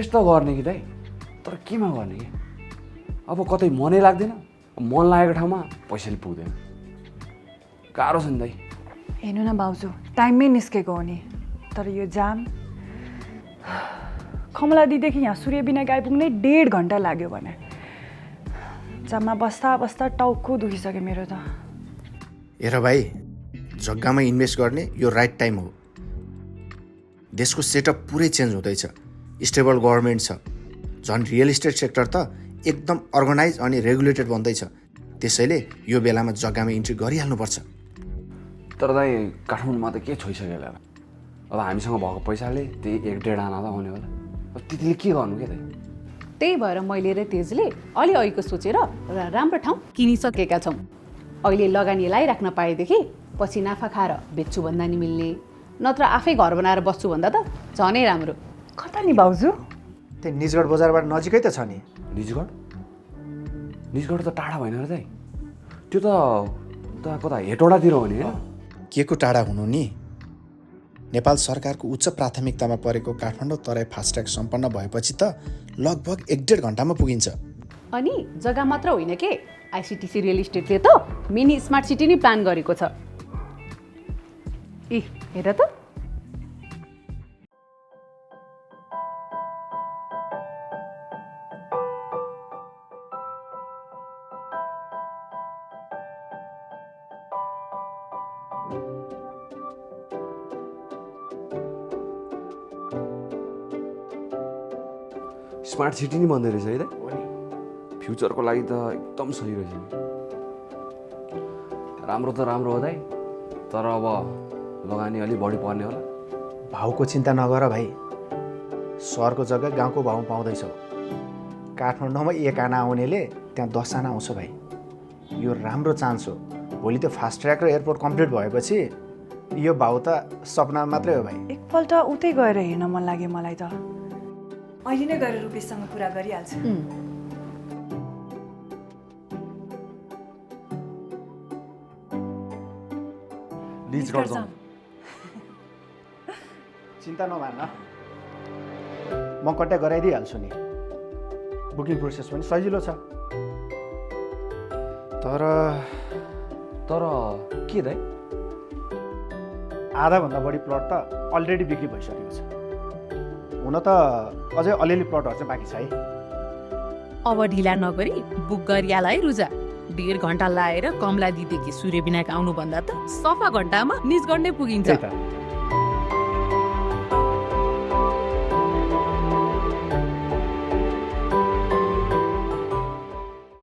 Invest त गर्ने कि दाइ, तर केमा गर्ने कि? अब कतै मनै लाग्दैन, मन लागेको ठाउँमा पैसाले पुग्दैन, गाह्रो छ नि दाइ। हेर्नु न भाउजू, टाइममै निस्केको हो नि, तर यो जाम कमला दिदीदेखि यहाँ सूर्य विनायक आइपुग्नै 1.5 घन्टा लाग्यो भने जाममा बस्दा बस्दा टाउको दुखिसक्यो मेरो त। हेर भाइ, जग्गामा इन्भेस्ट गर्ने यो राइट टाइम हो। देशको सेटअप पुरै चेन्ज हुँदैछ, स्टेबल गभर्मेन्ट छ, झन् रियल इस्टेट सेक्टर त एकदम अर्गनाइज अनि रेगुलेटेड बन्दैछ। त्यसैले यो बेलामा जग्गामा इन्ट्री गरिहाल्नुपर्छ। तर दाइ काठमाडौँमा त के छोइसक्यो होला। अब हामीसँग भएको पैसाले त्यही 1-1.5 आना त आउने होला। अब त्यतिले के गर्नु के दाइ? त्यही भएर मैले र तेजले अलिअलिको सोचेर राम्रो ठाउँ किनिसकेका छौँ। अहिले लगानी लगाइराख्न पाएदेखि पछि नाफा खाएर बेच्छु भन्दा नि मिल्ने, नत्र आफै घर बनाएर बस्छु भन्दा त झनै राम्रो। कता नि भाउजू? त्यही निजगढ बजारबाट नजिकै त छ नि। निजगढ? निजगढ त टाढा भएन र दाइ? त्यो त कता हेटौडातिर हो नि होइन? के को टाढा हुनु नि? नेपाल सरकारको उच्च प्राथमिकतामा परेको काठमाडौँ तराई फास्ट्याग सम्पन्न भएपछि त लगभग 1.5 घन्टामा पुगिन्छ। अनि जग्गा मात्र होइन के, आइसिटिसी रियल इस्टेटले त मिनी स्मार्ट सिटी नै प्लान गरेको छ। ए हेर त, स्मार्ट सिटी नै बन्दै रहेछ है दाइ? फ्युचरको लागि त एकदम सही रहेछ नि। राम्रो त राम्रो हो दाइ, तर अब लगानी अलि बढी पर्ने होला। भाउको चिन्ता नगर भाइ, सहरको जग्गा गाउँको भाउ पाउँदैछौ। काठमाडौँमा 1 आना आउनेले त्यहाँ 10 आना आउँछ भाइ। यो राम्रो चान्स हो। भोलि त्यो फास्ट ट्र्याक र एयरपोर्ट कम्प्लिट भएपछि यो भाउ त सपना मात्रै हो भाइ। एकपल्ट उतै गएर हेर्न मन लाग्यो मलाई त। अहिले नै गएर रुपेशसँग कुरा गरिहाल्छु। निजगढ जाउँ। चिन्ता नमान्न, म कन्ट्याक्ट गराइदिइहाल्छु नि। बुकिङ प्रोसेस पनि सजिलो छ। तर के दाइ? आधाभन्दा बढी प्लट त अलरेडी बिक्री भइसकेको छ। हुन त अझै अलिअलि प्लटहरू चाहिँ बाँकी छ है। अब ढिला नगरी बुक गरिहाल है रुजा। 1.5 घन्टा लाएर कमला दिदीदेखि सूर्य विनायक आउनुभन्दा त सफा घन्टामा निजगढ नै पुगिन्छ। त्यही त।